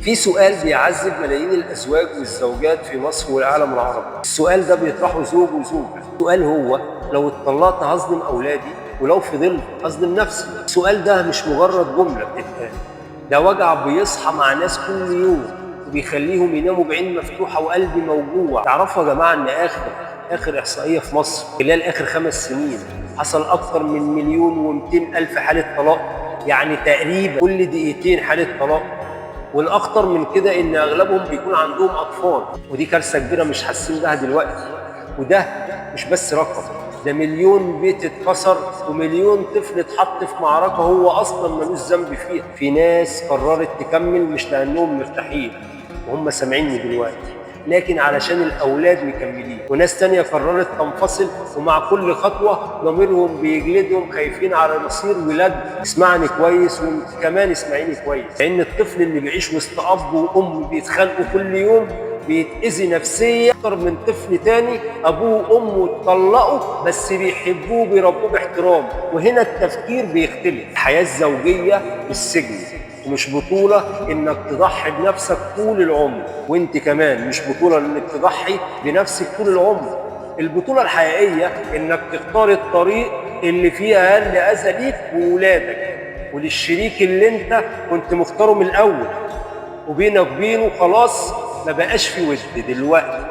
في سؤال بيعذب ملايين الأزواج والزوجات في مصر والعالم العربي. السؤال ده بيطرحه زوج وزوجة. السؤال هو: لو اتطلقت هظلم أولادي، ولو فضلت هظلم نفسي. السؤال ده مش مجرد جملة بتتقال، ده وجع بيصحى مع ناس كل يوم وبيخليهم يناموا بعين مفتوحة وقلب موجوع. تعرفوا يا جماعة إن آخر إحصائية في مصر خلال آخر 5 سنين حصل أكثر من 1,200,000 حالة طلاق، يعني تقريبا كل دقيقتين حالة طلاق. والأخطر من كده إن أغلبهم بيكون عندهم أطفال، ودي كارثة كبيرة مش حاسين بها دلوقتي. وده مش بس رقم، ده 1,000,000 بيت اتكسر و1,000,000 طفل اتحط في معركة هو أصلا ملوش ذنب فيها. في ناس قررت تكمل مش لأنهم مرتاحين وهم سامعيني دلوقتي، لكن علشان الأولاد مكملين. وناس تانية قررت تنفصل، ومع كل خطوة ضميرهم بيجلدهم، خايفين على مصير ولادهم. اسمعني كويس، وانت كمان اسمعيني كويس، لأن الطفل اللي بيعيش وسط أب وأم بيتخانقوا كل يوم بيتأذي نفسيا أكتر من طفل تاني أبوه وأمه اتطلقوا بس بيحبوه وبيربوه باحترام. وهنا التفكير بيختلف. الحياة الزوجية مش سجن، ومش بطولة إنك تضحي بنفسك طول العمر، وإنت كمان مش بطولة إنك تضحي بنفسك طول العمر. البطولة الحقيقية إنك تختار الطريق اللي فيه أقل أذى ليك وولادك وللشريك اللي إنت كنت مختاره من الأول، وبينك وبينه خلاص ما بقاش في ود دلوقتي.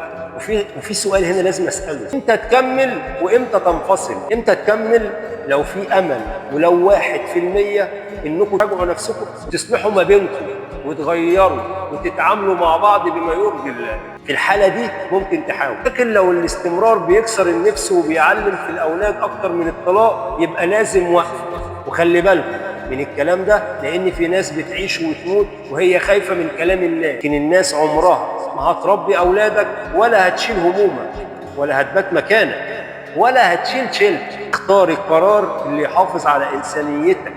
وفي سؤال هنا لازم أسأله: إمتى تكمل وإمتى تنفصل؟ إمتى تكمل لو في أمل، ولو 1% إنكم تراجعوا نفسكم وتصلحوا ما بينكم وتغيروا وتتعاملوا مع بعض بما يرضي الله، في الحالة دي ممكن تحاول. لكن لو الاستمرار بيكسر النفس وبيعلم في الأولاد أكتر من الطلاق، يبقى لازم وقف. وخلي بالكم من الكلام ده، لأن في ناس بتعيش وتموت وهي خايفة من كلام الناس، لكن الناس عمرها ما هتربي أولادك، ولا هتشيل همومك، ولا هتبات مكانك، ولا هتشيل شيلتك. اختار القرار اللي يحافظ على إنسانيتك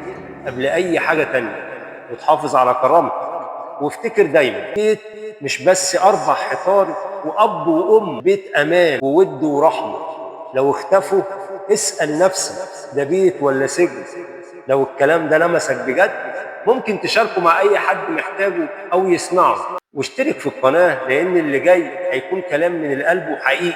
قبل أي حاجة تانية، وتحافظ على كرامتك. وافتكر دايما، بيت مش بس 4 حيطان وأب وأم، بيت أمان وود ورحمة. لو اختفوا اسأل نفسك، ده بيت ولا سجن؟ لو الكلام ده لمسك بجد، ممكن تشاركه مع أي حد محتاجه أو يسمعه، واشترك في القناة، لأن اللي جاي هيكون كلام من القلب وحقيقي.